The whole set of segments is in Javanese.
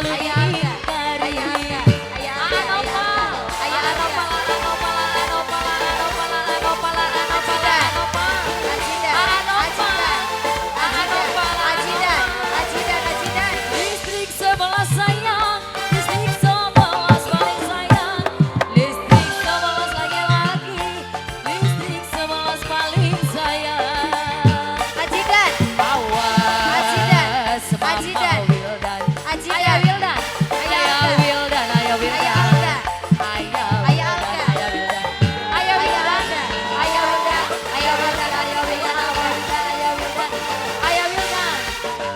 selalu Ayah Alga, diingkari. Ayah Alga, Ayah Alga, Anopal, Ayah Alga. Anopal, Anopal, Anopal, Anopal, Anopal, Anopal, Anopal. Ajidan, Anopal, Anopal, Ajidan, Ajidan, Ajidan. Listrik 11 sayang, listrik 11 paling sayang, listrik 11 lagi-lagi, listrik 11 paling sayang. Ajidan, Awas, Ajidan, Mama Ajidan. Wildan. Ajidan. Ayah Wildan, Ayah Ayah Alga. Wildan, Ayah Wildan. Ayah Alga. Ayah Ayah Wildan, Alga. Ayah Wildan. Ayah Ayah Wildan, Alga. Ayah Wildan, Ayah Wildan, Ayah Wildan, Ayah Wildan, Ayah Wildan, Ayah Wildan.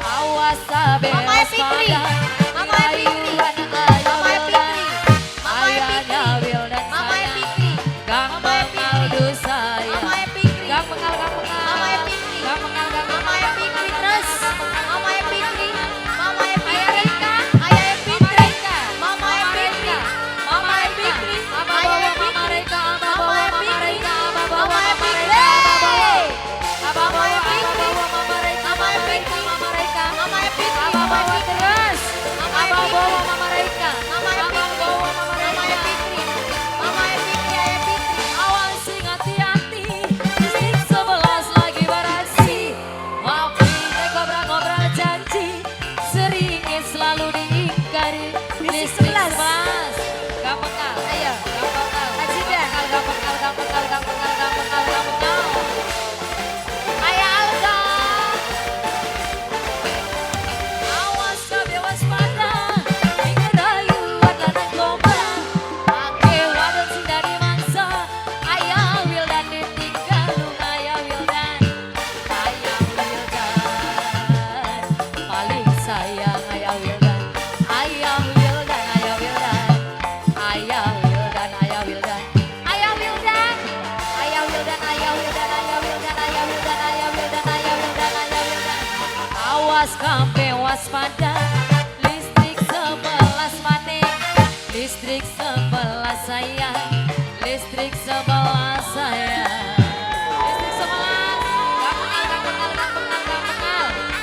Awas sabe Mama Fikri. waspada, Mama Fikri. rayuan Ayah Mama Wildan. Fikri. Mama Ayah Fikri. Wildan Mama sayang. Fikri. Gang Mama bengal Fikri. du sayang. Mama Fikri. Gang bengal, gang bengal. Mama Fikri. Gang bengal, gang bengal, Mama gang Fikri bengal, terus. gang bengal, Mama gang bengal, Fikri. gang bengal. Mama Ayah Fikri. Rika. Ayah Mama Fikri. Rika. Mama Mama Fikri. Rika. Mama Mama Rika. Fikri. Aba Ayah bawa Mama Fikri. Rika, aba Mama bawa Mama Fikri. Rika, aba bawa Mama Mama Fikri. Rika, aba bawa. Aba Mama bawa, aba Fikri. bawa Mama Rika, Mama Mama Rika, Fikri. Mama Rika. Mama Fikri. Aba bawa terus. Mama Aba Fikri. bawa Mama Rika. Mama Aba Fikri. bawa Mama Mama Rika. Fikri. Mama Fikri. Ayah Fikri. Awas sing hati-hati, listrik 11 lagi beraksi. Ngopi teh ngobrol-ngobrol janji, seringnya selalu diingkari. Listrik Listrik 11. 11, gak pengal, Ayo. gak pengal, Ajidan. gak pengal, gak pengal, gak pengal, gak pengal, gak pengal. Ayah Alga. Awas kabeh waspada, ing rayuan lanang kobra. Akeh wadon sing dadi mangsa, Ayah Wildan ditinggal lunga, Ayah Wildan. Ayah Wildan, paling sayang Ayah Wildan. Ayah Wildan, Ayah Wildan. Ayah Wildan, Ayah Wildan. Ayah Wildan, Ayah Wildan, Ayah Wildan, Ayah Wildan, Ayah Wildan, Ayah Wildan, Ayah Wildan, Ayah Wildan. Awas kabeh waspada, listrik 11 maning, listrik 11 sayang, listrik 11 sayang. Listrik 11, gak pengal, gak pengal, gak pengal, gak pengal,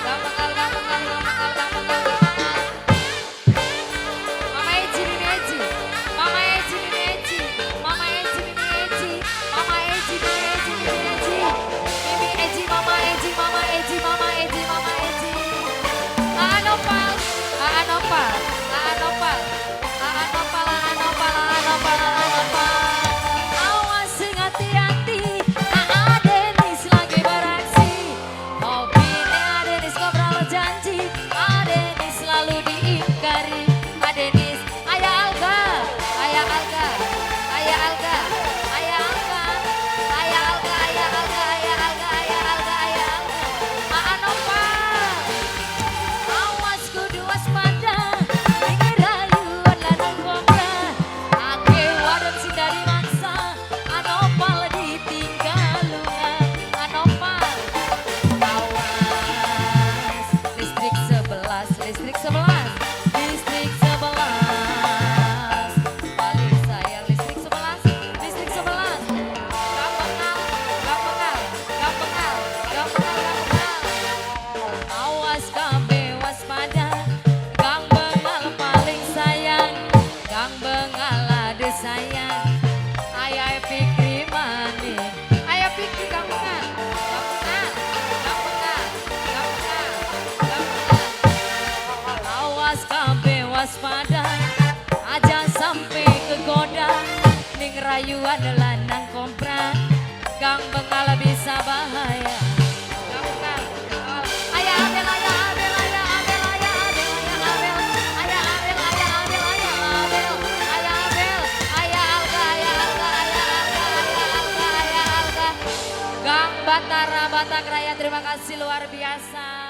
gak pengal, gak pengal, gak pengal, gak pengal, gak pengal. Mama Eji, Mimi Eji, Mama Eji, Mimi Eji, Mama Eji, Mimi Eji, Mama Eji, Mimi Eji, Mimi Eji, Mimi Eji, Mama Eji, Mama Eji, Mama Eji, Mama Eji. Aa Nopal, Aa Nopal, Aa Nopal, Aa Nopal, Aa Nopal, Aa Nopal, Aa Nopal. Awas sing hati-hati, Aa Denis lagi beraksi. Hobi Denis ngobrol janji, Aa Denis selalu diingkari. Aa Denis, Ayah Alga, Ayah Alga, Ayah Alga, Ayah Alga, Ayah Alga, Ayah Alga, Ayah Alga, Ayah Alga, Ayah Alga. Aa Nopal. Awas kudu waspada, ing rayuan lanang kobra. Akeh wadon sing dadi mangsa, Anopal ditinggal lunga, Anopal. Awas, listrik 11, listrik 11, listrik 11. Paling sayang listrik 11, listrik 11. Gak pengal, gak pengal, gak pengal, gak pengal, gak pengal. Awas kabeh waspada, Gang Bengal paling sayang, Gang Bengal ade sayang. Ayah Fikri maning, Ayah Fikri Gang Bengal, Gang Bengal, Gang Bengal, Gang Bengal, Gang Bengal. Awas kabeh waspada, aja sampai kegoda, ning rayuan lanang kompra, Gang Bengal bisa bahaya. Gang Bengal, Ayah Abel, Ayah Abel, Ayah Abel, Ayah Abel, Ayah Abel, Ayah Abel, Ayah Abel, Ayah Abel, Ayah Abel, Ayah Alga, Ayah Alga, Ayah Alga, Ayah Alga, Ayah Alga. Gang Batara Batak Raya, terima kasih luar biasa.